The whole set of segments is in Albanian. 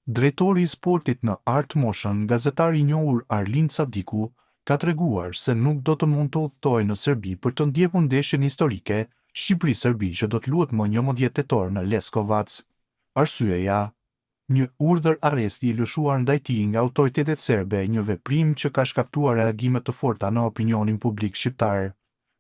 Drejtori i sportit në Art Motion, gazetari i njohur Arlind Sadiku, ka treguar se nuk do të mund të udhëtojë në Serbi për të ndjekur ndeshjen historike Shqipëri-Serbi që do të luhet më 11 tetor në Leskovac. Arsyeja? Një urdhër arresti i lëshuar ndaj tij nga autoritetet serbe, një veprim që ka shkaktuar reagime të forta në opinionin publik shqiptar.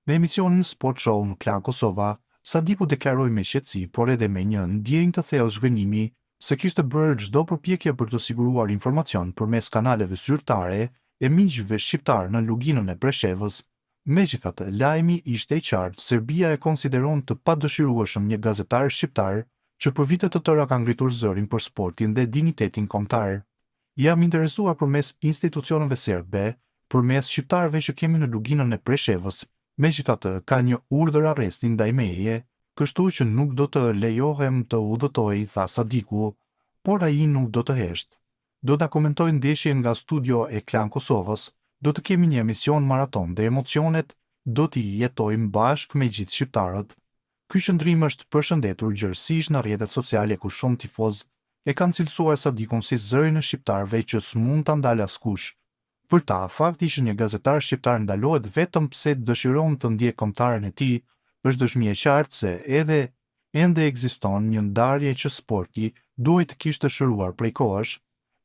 Në emisionin Sport Show në Klan Kosova, Sadiku deklaroi me qetësi, por edhe me një ndjenjë të thellë zhgënjimi, se kishte bërë çdo përpjekje për të siguruar informacion përmes kanaleve zyrtare e miqve shqiptarë në Luginën e Preshevës. Megjithatë, lajmi ishte i qartë, Serbia e konsideron të padëshirueshëm një gazetar shqiptar që për vite të tëra ka ngritur zërin për sportin dhe dinjitetin kombëtar. Jam interesuar përmes institucioneve serbe, përmes shqiptarëve që kemi në Luginën e Preshevës, megjithatë ka një urdhër arresti ndaj meje, kështu që nuk do të lejohem të udhëtoj, tha Sadiku. Por ai nuk do të heshtë. Do ta komentoj ndeshjen nga studio e Klan Kosovës, do të kemi një emision maraton dhe emocionet do t'i jetojmë bashkë me gjithë shqiptarët. Ky qëndrim është përshëndetur gjerësisht në rrjetet sociale ku shumë tifozë e kanë cilësuar Sadikun si zërin e shqiptarëve që s'mund ta ndalë askush. Për ta, fakti që një gazetar shqiptar ndalohet vetëm pse dëshiron të ndjekë kombëtaren e tij, është dëshmi e qartë se edhe ende ekziston një ndarje që sporti duhej të kishte shëruar prej kohësh.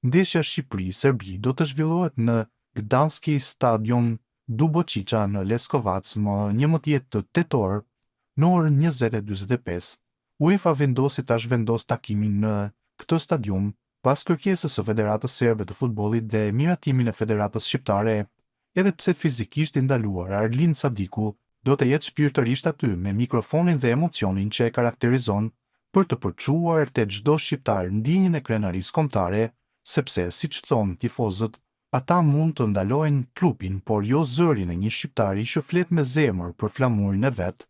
Ndeshja Shqipëri-Serbi do të zhvillohet në Gdanski Stadion Duboçiça në Leskovac më 11 tetor në orën 20:45. UEFA vendosi ta zhvendosë takimin në këtë stadium pas kërkesës së Federatës Serbe të Futbollit dhe miratimin e Federatës Shqiptare, edhe pse fizikisht i ndaluar, Arlind Sadiku do të jetë shpirtërisht aty me mikrofonin dhe emocionin që e karakterizon për të përçuar te çdo shqiptar ndjenjën e krenarisë kombëtare, sepse, siç thonë tifozët, ata mund të ndalojnë trupin, por jo zërin e një shqiptari që flet me zemër për flamurin e vet.